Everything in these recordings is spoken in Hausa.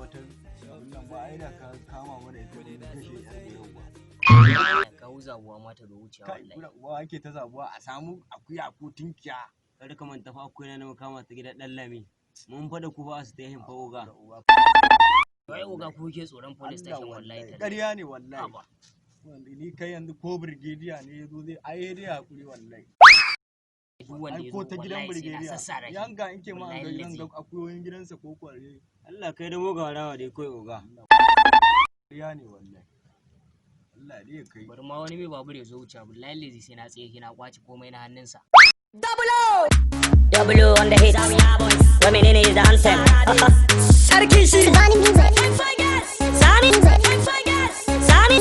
Wata abin nan ba, ai da ka kama mana ita mun kashe yar yau ba. Kawo zabuwa ma ta zo wucewa. Kai. Wallahi. Kura uwa ake ta zabuwa, a samu akuya ko tinkiya. Kar ka manta fa, akwai na kama ta gidan Dan Lami. Mun fada ku ba su ta yin fa, oga. Kura uwa. Wai oga, ko ke tsoron police Allah. station, wallahi Wallahi. tallahi. Ƙarya ne wallahi. Haba. Ni kai yanzu ko brigadier ne yazo zai ai dai hakuri wallahi. Duk wanda Ai ya ko zo ta gidan wallahi sai na brigadier sassara shi. Yanga in ke ma an ga Wallahi. gidan Lazi. ga akuyoyin gidansa ko kware. Allah kai da moga rawa dai kai, oga. Ƙarya ne wallahi. Allah dai ya kai. Bari ma wani mai babur ya zo wucewa, billahi lazi sai na tsaye na kwace komai na hannunsa. W on the hit. Women is the anthem. Sarki shi. Sani music. Sami. Sami.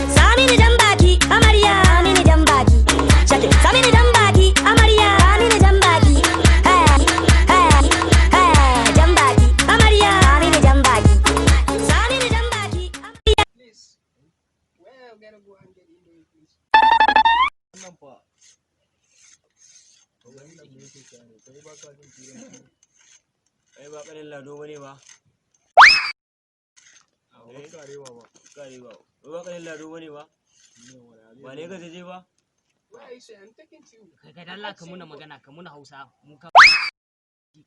Sami ni jan baki, amarya. Sami ni jan baki. Check it. Sami ni jan baki, amarya. Sami ni jan baki. Hey, hey, hey, jan baki, amarya. Sami ni jan baki. Sami ni jan baki. Please, where I'm gonna go and get indomie, please? Wannan fa. To wannan me yake cewa ne? Kai ba ka jin turanci. Kai ba kanin Lado bane ba? A ba karewa ba. Karewa ba kanin Lado bane ba? Ne wala. Ba ne ka je ba? Where are you saying? I'm talking to you. Kai kai, Allah ka muna magana, ka muna Hausa. Mu ka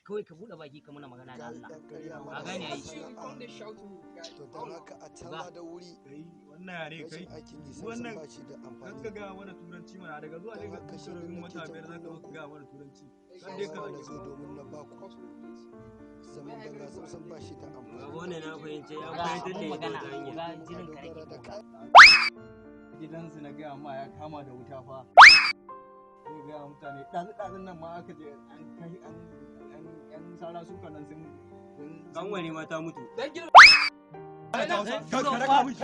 kawai ka bude baki ka muna magana da Allah. Ka gane ai. You come dey shout to me, guy. To don haka a canza da wuri. Kai wannan yare kai. Rashin aikin yi san Wannan ba shi da kan amfani. ka gaya mana turanci mana daga zuwa Don Lagos haka shi rabin ne wata nake 5 jan za ka zo ka kunnen gaya mana turanci. Kan dai ka Shawara na zage zo domin na baku, zaman banza sam sam ba shi da Ga amfani. wannan na fahimce an Ga fahimtar da mun ita magana wata hanya. ga A jirin ka dogara da rage. kai. Gidansu na gaya ma ya kama da wuta fa. Zai gaya mutane ɗazu-ɗazun nan ma aka je an kai an yan sara suka nan sun Kanwani ma ta mutu. Dan girma. Ka raka mishi.